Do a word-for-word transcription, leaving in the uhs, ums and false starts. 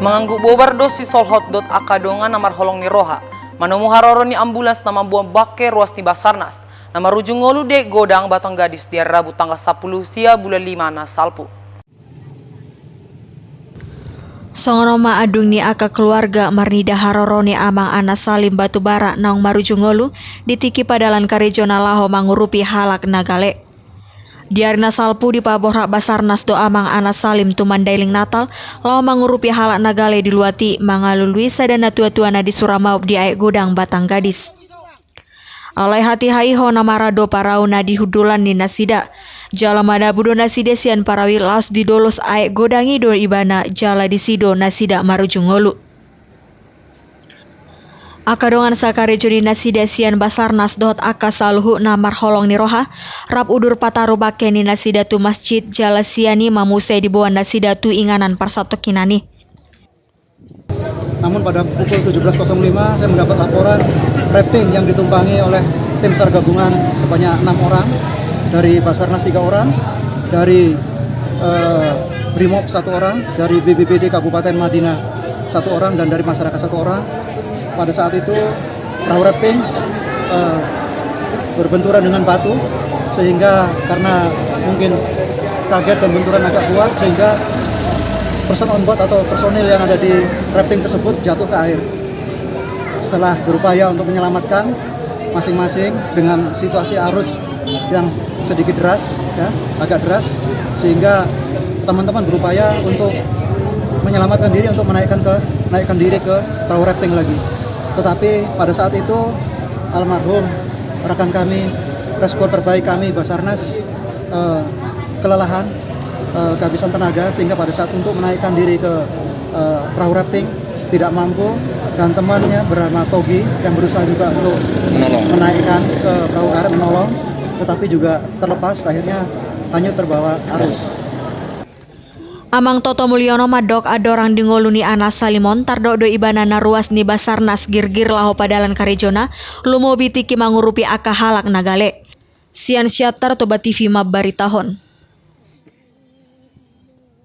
Mangangguk bobar do si Solhot dohot angka dongan na marholong ni roha manomu haroro ni ambulans na mamboan bangke ruas ni Basarnas na marujung ngolu di godang Batang Gadis di ari Rabu tanggal sampulu sia bulan lima na salpu. Songon on ma andung ni angka keluarga marnida haroro ni Amang Anas Salim Batubara naung marujung ngolu di tingki padalan karejona laho mangurupi halak na gale. Di ari na salpu dipaborhat Basarnas do Amang Anas Salim tu Mandailing Natal laho mangurupi halak na gale di luat i mangalului sada natuatuana di Suramaop di aek godang Batang Gadis. Alai hatiha i hona mara do parau na di hundulan ni nasida. Jala manabu do nasida sian parau i, laos di dolos aek godang i do ibana jala disi do nasida marujung ngolu. Angka dongan sakarejo ni nasida sian Basarnas dohot angka saluhutna marholong ni roha rap udur pataru bangke ni nasida tu masjid, jala sian i ma muse diboan nasida tu inganan parsatongkinan i. Namun pada pukul tujuh belas kosong lima saya mendapat laporan rafting yang ditumpangi oleh tim SAR gabungan sebanyak enam orang, dari Basarnas tiga orang, dari eh, Brimob satu orang, dari B B B D Kabupaten Madina satu orang, dan dari masyarakat satu orang. Pada saat itu perahu rafting eh, berbenturan dengan batu, sehingga karena mungkin kaget dan benturan agak kuat, sehingga person on board atau personil yang ada di rafting tersebut jatuh ke air. Setelah berupaya untuk menyelamatkan masing-masing dengan situasi arus yang sedikit deras, ya, agak deras, sehingga teman-teman berupaya untuk menyelamatkan diri, untuk menaikkan ke naikkan diri ke perahu rafting lagi. Tetapi pada saat itu almarhum rekan kami, rescue terbaik kami, Basarnas, eh, kelelahan, eh, kehabisan tenaga, sehingga pada saat untuk menaikkan diri ke eh, perahu rafting tidak mampu, dan temannya bernama Togi yang berusaha juga untuk menolong, menaikkan ke perahu karet, menolong, tetapi juga terlepas, akhirnya hanyut terbawa arus. Amang Toto Mulyono mandok andorang di ngolu ni Anas Salim on tardok do ibana na ruas ni Basarnas girgir laho padalan karejona, lumobi tingki mangurupi angka halak na gale. Sian Siantar, Toba T V mambaritahon.